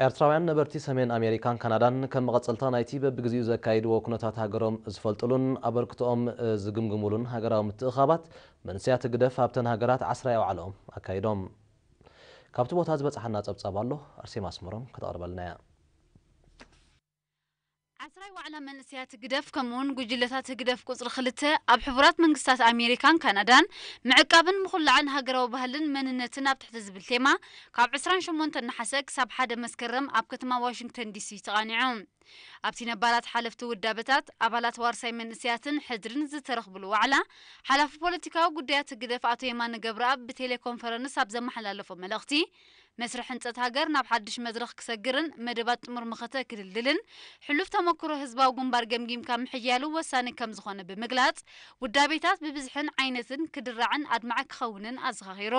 ኤርትራውያን ነበርቲ ሰሜን ኣሜሪካን ካናዳን ከም መቐጸልታ ናይቲ በብግዜኡ ዘካይድዎ ኩነታት ሃገሮም ዝፈልጥሉን ኣበርክቶኦም ዝግምግሙሉን ሃገራዊ ምትእኻባት፣ መንእሰያት ህግደፍ ኣብተን ሃገራት ዓስራይ ኣውዓለኦም ኣካይዶም። ካብቲ ቦታ ዝበጽሓና ጸብጻብ ኣሎ፣ ኣርሴማ ኣስመሮም ከተቕርበልና እያ። ዓስራይ ዋዕላ መንእሰያት ህግደፍ ከምኡውን ጉጅለታት ህግደፍ ቁጽሪ ክልተ ኣብ ሕቡራት መንግስታት ኣሜሪካን ካናዳን ምዕቃብን ምኹላዕን ሃገራዊ ባህልን መንነትን ኣብ ትሕቲ ዝብል ቴማ ካብ ዕስራን ሸሞንተን ነሓሰ ክሳብ ሓደ መስከረም ኣብ ከተማ ዋሽንግተን ዲሲ ተቓኒዑ። ኣብቲ ነባራት ሓለፍቲ ውዳበታት፣ ኣባላት ዋርሳይ መንእሰያትን ሕድርን ዝተረኽብሉ ዋዕላ፣ ሓላፊ ፖለቲካዊ ጉዳያት ህግደፍ ኣቶ የማነ ገብረኣብ ብቴሌኮንፈረንስ ኣብ ዘመሓላለፎ መልእኽቲ፣ መስርሕ ህንጸት ሃገር ናብ ሓድሽ መድረኽ ክሰግርን መደባት ጥሙር መኸተ ክድልድልን፣ ሕሉፍ ተመክሮ ህዝባዊ ግንባር ገምጊምካ ምሕያሉ ወሳኒ ከም ዝኾነ ብምግላጽ፣ ውዳቤታት ብብዝሕን ዓይነትን ክድራዕን ኣድማዒ ክኸውንን ኣዘኻኺሩ።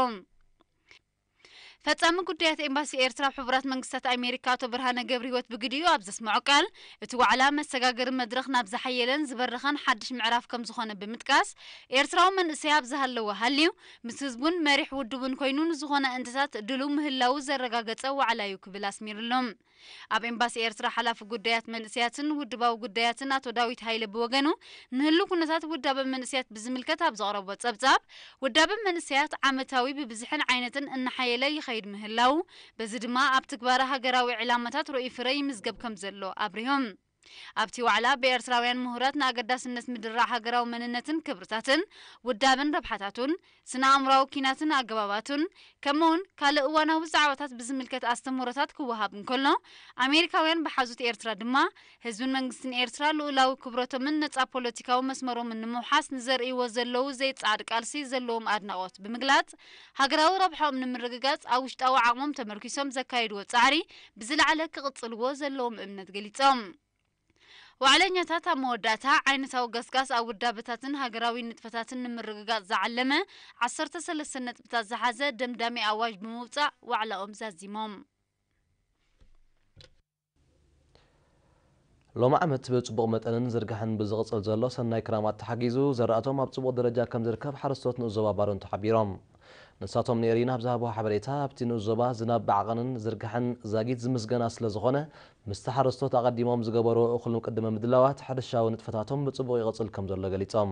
ፈጻሚ ጉዳያት ኤምባሲ ኤርትራ ኣብ ሕቡራት መንግስታት ኣሜሪካ ኣቶ ብርሃነ ገብረህይወት ብግዲኡ ኣብ ዘስምዖ ቃል፣ እቲ ዋዕላ መሰጋገሪ መድረኽ ናብ ዝሓየለን ዝበረኸን ሓድሽ ምዕራፍ ከም ዝኾነ ብምጥቃስ፣ ኤርትራዊ መንእሰይ ኣብ ዝሃለወ ሃልዩ፣ ምስ ህዝቡን መሪሕ ውድቡን ኮይኑ ንዝኾነ እንተታት ድሉው ምህላዉ ዘረጋገጸ ዋዕላ እዩ ክብል ኣስሚርሉ። ኣብ ኤምባሲ ኤርትራ ሓላፊ ጉዳያት መንእሰያትን ውድባዊ ጉዳያትን ኣቶ ዳዊት ሃይለ ብወገኑ፣ ንህሉ ኩነታት ውዳበ መንእሰያት ብዝምልከት ኣብ ዘቕረቦ ጸብጻብ፣ ውዳበ መንእሰያት ዓመታዊ ብብዝሕን ዓይነትን እናሓየለ ይኸይድ ምህላዉ፣ በዚ ድማ ኣብ ትግባረ ሃገራዊ ዕላማታት ርኡይ ፍረ ይምዝገብ ከም ዘሎ ኣብሪሆም። ኣብቲ ዋዕላ ብኤርትራውያን ምሁራት ንኣገዳስነት ምድራዕ ሃገራዊ መንነትን ክብርታትን፣ ውዳበን ረብሓታቱን፣ ስነ ኣእምራዊ ኪናትን ኣገባባቱን፣ ከምኡውን ካልእ እዋናዊ ዛዕባታት ብዝምልከት ኣስተምህሮታት ክወሃብ እንከሎ፣ ኣሜሪካውያን ብሓዙት ኤርትራ ድማ ህዝብን መንግስትን ኤርትራ ልኡላዊ ክብረቶምን ነጻ ፖለቲካዊ መስመሮምን ንምውሓስ ንዘርእይዎ ዘለዉ ዘይጸዓድ ቃልሲ ዘለዎም ኣድናቖት ብምግላጽ፣ ሃገራዊ ረብሓኦም ንምርግጋጽ ኣብ ውሽጣዊ ዓቕሞም ተመርኪሶም ዘካየድዎ ጻዕሪ ብዝለዓለ ክቕጽልዎ ዘለዎም እምነት ገሊጾም። ዋዕለኛታት ኣብ መወዳእታ ዓይነታዊ ገስጋስ ኣብ ውዳበታትን ሃገራዊ ንጥፈታትን ንምርግጋጽ ዝዓለመ ዓሰርተ ሰለስተ ነጥብታት ዝሓዘ ደምዳሚ ኣዋጅ ብምውጻእ ዋዕላኦም ዛዚሞም። ሎሚ ዓመት ብጽቡቕ መጠንን ዝርግሐን ብዝቕጽል ዘሎ ሰናይ ክራማት ተሓጊዙ ዘራእቶም ኣብ ጽቡቕ ደረጃ ከም ዝርከብ ሓረስቶት ንኡስ ዞባ ባረንቱ ሓቢሮም። ንሳቶም ንኤሪና ኣብ ዝሃብዎ ሓበሬታ፣ ኣብቲ ንኡስ ዞባ ዝናብ ብዓቐንን ዝርግሐን ዛጊት ዝምስገና ስለ ዝኾነ፣ ምስቲ ሓረስቶት ኣቐዲሞም ዝገበርዎ እኹል ቅድመ ምድላዋት ሕርሻዊ ንጥፈታቶም ብጽቡቕ ይቕጽል ከም ዘሎ ገሊጾም።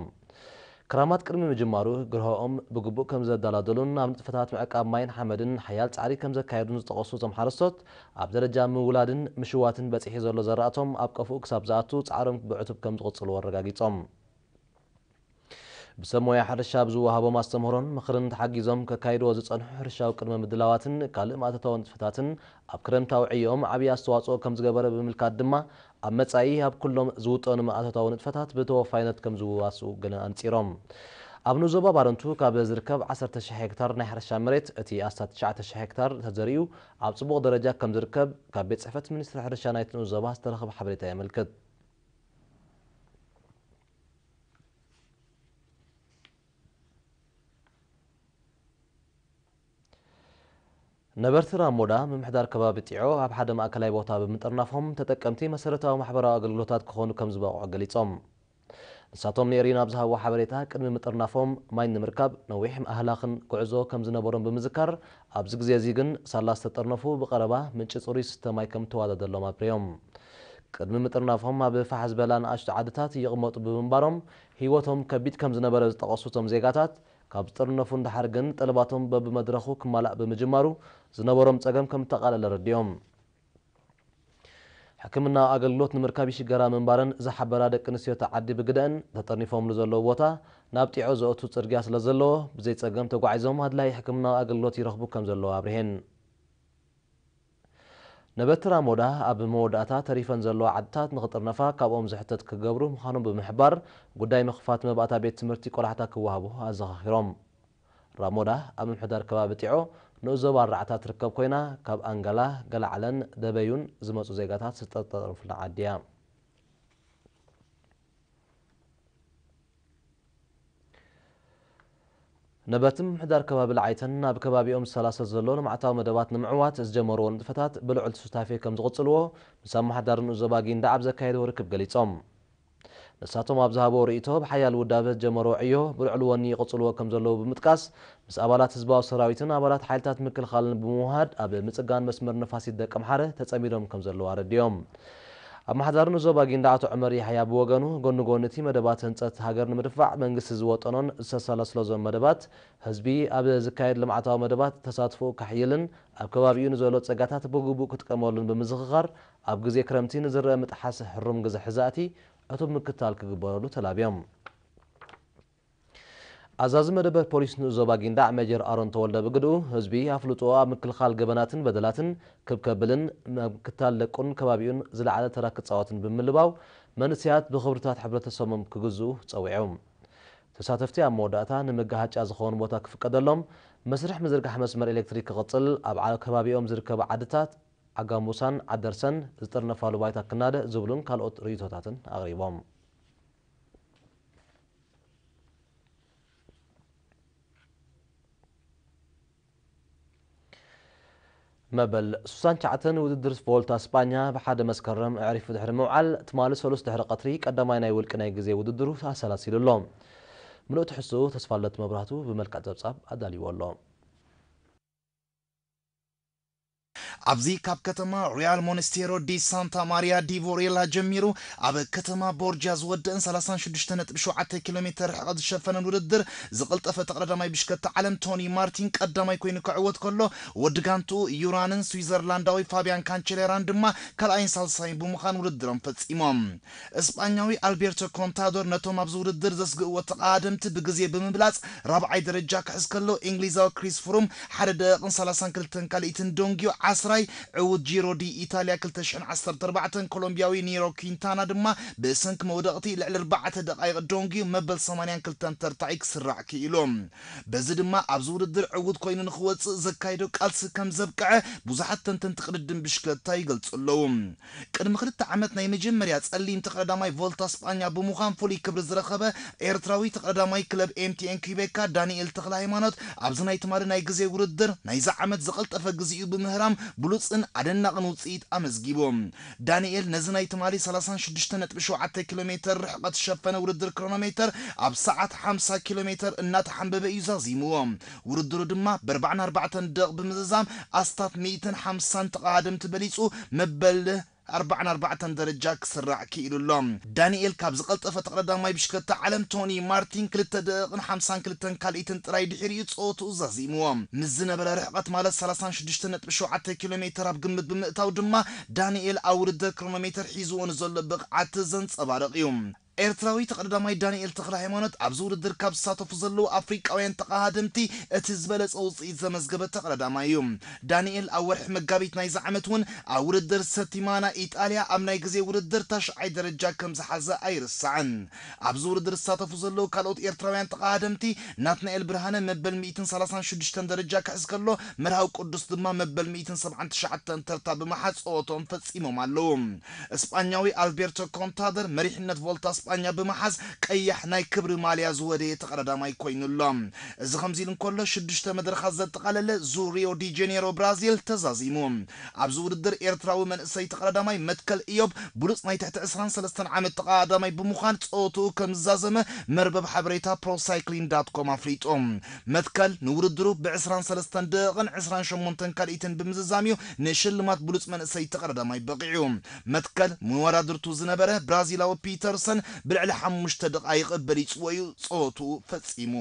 ክራማት ቅድሚ ምጅማሩ ግርሆኦም ብግቡእ ከም ዘደላደሉን ኣብ ንጥፈታት ምዕቃብ ማይን ሓመድን ሓያል ጻዕሪ ከም ዘካየዱን ዝጠቐሱ እቶም ሓረስቶት፣ ኣብ ደረጃ ምውላድን ምሽዋትን በጺሑ ዘሎ ዘራእቶም ኣብ ቀፍኡ ክሳብ ዝኣቱ ጻዕሮም ብዕቱብ ከም ዝቕጽልዎ ኣረጋጊጾም። ብሰብ ሞያ ሕርሻ ብዝወሃቦም ኣስተምህሮን ምኽርን ተሓጊዞም ከካይድዎ ዝጸንሑ ሕርሻዊ ቅድመ ምድላዋትን ካልእ ማእቶታዊ ንጥፈታትን ኣብ ክረምታዊ ዕዮኦም ዓብዪ ኣስተዋጽኦ ከም ዝገበረ ብምምልካት ድማ ኣብ መጻኢ ኣብ ኩሎም ዝውጠኑ ማእቶታዊ ንጥፈታት ብተወፋይነት ከም ዝዋስኡ ገለ ኣንጺሮም። ኣብ ንኡስ ዞባ ባረንቱ ካብ ዝርከብ ዓሰርተ ሽሕ ሄክታር ናይ ሕርሻ መሬት እቲ ኣስታት ትሽዓተ ሽሕ ሄክታር ተዘሪኡ ኣብ ጽቡቕ ደረጃ ከም ዝርከብ ካብ ቤት ጽሕፈት ሚኒስትሪ ሕርሻ ናይቲ ንኡስ ዞባ ዝተረኸበ ሓበሬታ የመልክት። ነበርቲ ራሞዳ ምምሕዳር ከባቢ ጢዖ ኣብ ሓደ ማእከላይ ቦታ ብምጥርናፎም ተጠቀምቲ መሰረታዊ ማሕበራዊ ኣገልግሎታት ክኾኑ ከም ዝበቕዑ ገሊጾም። ንሳቶም ንኤሪና ኣብ ዝሃብዎ ሓበሬታ፣ ቅድሚ ምጥርናፎም ማይ ንምርካብ ነዊሕ ኣህላኽን ጉዕዞ ከም ዝነበሮም ብምዝካር፣ ኣብዚ ግዜ እዚ ግን ሳላ ዝተጠርነፉ ብቐረባ ምንጪ ጽሩይ ዝስተ ማይ ከም እተዋደደሎም ኣብሪሆም። ቅድሚ ምጥርናፎም ኣብ ፋሕ ዝበላ ንኣሽቱ ዓድታት ይቕመጡ ብምንባሮም፣ ህይወቶም ከቢድ ከም ዝነበረ ዝጠቐሱ እቶም ዜጋታት፣ ካብ ዝጥርነፉ ንደሓር ግን ጠለባቶም በብመድረኹ ክማላእ ብምጅማሩ ዝነበሮም ጸገም ከም እተቓለለ ኣረዲኦም። ሕክምናዊ ኣገልግሎት ንምርካብ ይሽገራ ምንባረን ዝሓበራ ደቂ ኣንስትዮ እታ ዓዲ ብግደአን ተጠርኒፎምሉ ዘለዉ ቦታ ናብ ጢዖ ዘእቱ ጽርግያ ስለ ዘለዎ ብዘይ ጸገም ተጓዒዞም ኣድላዪ ሕክምናዊ ኣገልግሎት ይረኽቡ ከም ዘለዉ ኣብሪሄን። ነበርቲ ራሞዳ ኣብ መወዳእታ ተሪፈን ዘለዋ ዓድታት ንኽጥርነፋ ካብኦም ዝሕተት ክገብሩ ምዃኖም ብምሕባር፣ ጉዳይ ምኽፋት መባእታ ቤት ትምህርቲ ቆላሕታ ክወሃቦ ኣዘኻኺሮም። ራሞዳ ኣብ ምምሕዳር ከባቢ ጢዖ ንኡስ ዞባ ኣርባዕተ ትርከብ ኮይና፣ ካብ ኣንጋላ፣ ገላዕለን፣ ደበዩን ዝመጹ ዜጋታት ዝተጠርነፉላ ዓዲ እያ። ነበርቲ ምምሕዳር ከባቢ ለዓይተን ኣብ ከባቢኦም ዝሰላሰል ዘሎ ልምዓታዊ መደባት ንምዕዋት ዝጀመርዎ ንጥፈታት ብልዑል ሱታፌ ከም ዝቕጽልዎ ምስ ኣመሓዳሪ ንኡስ ዞባ ጊንዳዕ ኣብ ዘካየድዎ ርክብ ገሊጾም። ንሳቶም ኣብ ዝሃብዎ ርእይቶ፣ ብሓያል ውዳበ ዝጀመርዎ ዕዮ ብልዑል ወኒ ይቕጽልዎ ከም ዘለዉ ብምጥቃስ፣ ምስ ኣባላት ህዝባዊ ሰራዊትን ኣባላት ሓይልታት ምክልኻልን ብምውሃድ ኣብ ምጽጋን መስመር ነፋሲት ደቀምሓረ ተጸሚዶም ከም ዘለዉ ኣረዲኦም። ኣመሓዳሪ ንዞባ ጊንዳዕ ኣቶ ዑመር ያሕያ ብወገኑ፣ ጎኒ ጎኒ እቲ መደባት ህንጸት ሃገር ንምድፋዕ መንግስቲ ዝወጠኖን ዝተሰላስሎዞን መደባት፣ ህዝቢ ኣብ ዝካየድ ልምዓታዊ መደባት ተሳትፎኡ ከሕይልን ኣብ ከባቢኡ ንዘሎ ጸጋታት ብግቡእ ክጥቀመሉን ብምዝኽኻር፣ ኣብ ግዜ ክረምቲ ንዝረአ ምጥሓስ ሕሩም ግዘ ሕዛእቲ ዕቱብ ምክትታል ክግበረሉ ተላብዮም። ኣዛዚ መደበር ፖሊስ ንኡስ ዞባ ጊንዳዕ ሜጀር ኣሮን ተወልደ ብግድኡ፣ ህዝቢ ኣፍልጦ ኣብ ምክልኻል ገበናትን በደላትን ክብ ከብልን ምክትታል ደቁን ከባቢኡን ዝለዓለ ተራ ክጻወትን ብምልባው፣ መንእሰያት ብኽብርታት ሕብረተሰቦም ክግዝኡ ጸዊዑ። ተሳተፍቲ ኣብ መወዳእታ ንመጋሃጫ ዝኸውን ቦታ ክፍቀደሎም፣ መስርሕ ምዝርጋሕ መስመር ኤሌክትሪክ ክቕጽል፣ ኣብ ዓ-፣ ከባቢኦም ዝርከባ ዓድታት ዓጋሙሳን ዓደርሰን ዝጥርነፋሉ ባይታ ክናደ ዝብሉን ካልኦት ርእይቶታትን ኣቕሪቦም። መበል ሱሳን ትሽዓተን ውድድር ቮልታ ስጳኛ ብሓደ መስከረም ኣዕሪፉ ድሕሪ ምውዓል፣ ትማሊ ሰሉስ ድሕሪ ቀትሪ ቀዳማይ ናይ ውልቂ ናይ ግዜ ውድድሩ ኣሰላሲሉ ኣሎ። ምሉእ ትሕዝትኡ ተስፋለት መብራህቱ ብመልክዕ ጸብጻብ ኣዳልይዎ ኣሎ። ኣብዚ ካብ ከተማ ሪያል ሞንስቴሮ ዲ ሳንታ ማሪያ ዲ ቮሬላ ጀሚሩ ኣብ ከተማ ቦርጃ ዝወደእን ሰላሳን ሽዱሽተ ነጥቢ ሸውዓተ ኪሎ ሜተር ርሕቐት ዝሸፈነን ውድድር፣ ዝቐልጠፈ ተቐዳዳማይ ብሽክለታ ዓለም ቶኒ ማርቲን ቀዳማይ ኮይኑ ክዕወት ከሎ፣ ወዲ ጋንትኡ ዩራንን ስዊዘርላንዳዊ ፋቢያን ካንቸሌራን ድማ ካልኣይን ሳልሳይን ብምዃን ውድድሮም ፈጺሞም። እስጳኛዊ ኣልቤርቶ ኮንታዶር ነቶም ኣብዚ ውድድር ዘስግእዎ ተቐዳደምቲ ብግዜ ብምብላጽ ራብዓይ ደረጃ ክሕዝ ከሎ፣ እንግሊዛዊ ክሪስ ፍሩም ሓደ ደቂቕን ሰላሳን ክልተን ካልኢትን ደንጊዩ ዓስራይ፣ ዕዉት ጂሮ ዲ ኢታልያ ክልተ ሽሕን ዓሰርተ ኣርባዕተን ኮሎምቢያዊ ኒሮ ኪንታና ድማ ብሰንኪ መውደቕቲ ልዕሊ ኣርባዕተ ደቓይቕ ደንጊዩ መበል ሰማንያን ክልተን ተርታዒ ክስራዕ ክኢሉ። በዚ ድማ ኣብዚ ውድድር ዕዉት ኮይኑ ንኽወጽእ ዘካይዶ ቃልሲ ከም ዘብቅዐ ብዙሓት ተንተንቲ ቅድድም ብሽክለታ ይገልጹ ኣለዉ። ቅድሚ ክልተ ዓመት ናይ መጀመርያ ጸሊም ተቐዳዳማይ ቮልታ ስጳኛ ብምዃን ፍሉይ ክብሪ ዝረኸበ ኤርትራዊ ተቐዳዳማይ ክለብ ኤምቲኤን ኪቤካ ዳንኤል ተኽለ ሃይማኖት ኣብዚ ናይ ትማሊ ናይ ግዜ ውድድር ናይዚ ዓመት ዝቐልጠፈ ግዜኡ ብምህራም ብሉጽን ኣደናቕን ውጽኢት ኣመዝጊቡ። ዳንኤል ነዚ ናይ ትማሊ ሰላሳን ሽዱሽተ ነጥቢ ሸውዓተ ኪሎ ሜተር ርሕቐት ዝሸፈነ ውድድር ክሮኖሜተር ኣብ ሰዓት ሓምሳ ኪሎ ሜተር እናተሓንበበ እዩ ዛዚምዎ። ውድድሩ ድማ ብኣርባዓን ኣርባዕተን ደቕ ብምዝዛም ኣስታት ሚእትን ሓምሳን ተቐዳደምቲ በሊጹ መበል ኣርባዓን ኣርባዕተን ደረጃ ክስራዕ ክኢሉ ኣሎ። ዳንኤል ካብ ዝቐልጠፈ ተቐዳዳማይ ብሽክለታ ዓለም ቶኒ ማርቲን ክልተ ደቕን ሓምሳን ክልተን ካልኢትን ጥራይ ድሕሪኡ ጸወትኡ ዛዚምዎ። ምስ ዝነበረ ርሕቐት ማለት ሰላሳን ሽዱሽተ ነጥቢ ሸውዓተ ኪሎ ሜተር ኣብ ግምት ብምእታው ድማ ዳንኤል ኣብ ውድድር ክሮኖሜተር ሒዝዎ ንዘሎ ብቕዓት ዘንጸባርቕ እዩ። ኤርትራዊ ተቐዳዳማይ ዳንኤል ተኽለ ሃይማኖት ኣብዚ ውድድር ካብ ዝሳተፉ ዘለዉ ኣፍሪቃውያን ተቐዳደምቲ እቲ ዝበለጸ ውጽኢት ዘመዝገበ ተቐዳዳማይ እዩ። ዳንኤል ኣብ ወርሒ መጋቢት ናይዚ ዓመት እውን ኣብ ውድድር ሰቲማና ኢጣልያ ኣብ ናይ ግዜ ውድድር ታሽዓይ ደረጃ ከም ዝሓዘ ኣይርሳዕን። ኣብዚ ውድድር ዝሳተፉ ዘለዉ ካልኦት ኤርትራውያን ተቐዳደምቲ ናትናኤል ብርሃነ መበል ሚእትን ሰላሳን ሽዱሽተን ደረጃ ክሕዝ ከሎ፣ መርሃዊ ቅዱስ ድማ መበል ሚእትን ሰብዓን ትሽዓተን ተርታ ብምሓዝ ጸወትኦም ፈጺሞም ኣለዉ። እስጳኛዊ ኣልቤርቶ ኮንታደር መሪሕነት ቮልታ እስጳኛ ብምሓዝ ቀያሕ ናይ ክብሪ ማልያ ዝወደየ ተቐዳዳማይ ኮይኑ ኣሎ። እዚ ከምዚ ኢሉ እንከሎ፣ ሽዱሽተ መድረኻት ዘጠቓለለ ዙር ሪዮ ዲ ጀኔሮ ብራዚል ተዛዚሙ። ኣብዚ ውድድር ኤርትራዊ መንእሰይ ተቐዳዳማይ መትከል እዮብ ብሉጽ ናይ ትሕቲ ዕስራን ሰለስተን ዓመት ተቐዳዳማይ ብምዃን ጸወትኡ ከም ዝዛዘመ መርበብ ሓበሬታ ፕሮሳይክሊን ዳት ኮም ኣፍሊጡ። መትከል ንውድድሩ ብዕስራን ሰለስተን ደቕን ዕስራን ሸሞንተን ካልኢትን ብምዝዛም እዩ ንሽልማት ብሉጽ መንእሰይ ተቐዳዳማይ በቒዑ። መትከል መወዳድርቱ ዝነበረ ብራዚላዊ ፒተርሰን ብልዕሊ ሓሙሽተ ደቓይቕ በሊጽዎ እዩ ጸወትኡ ፈጺሙ።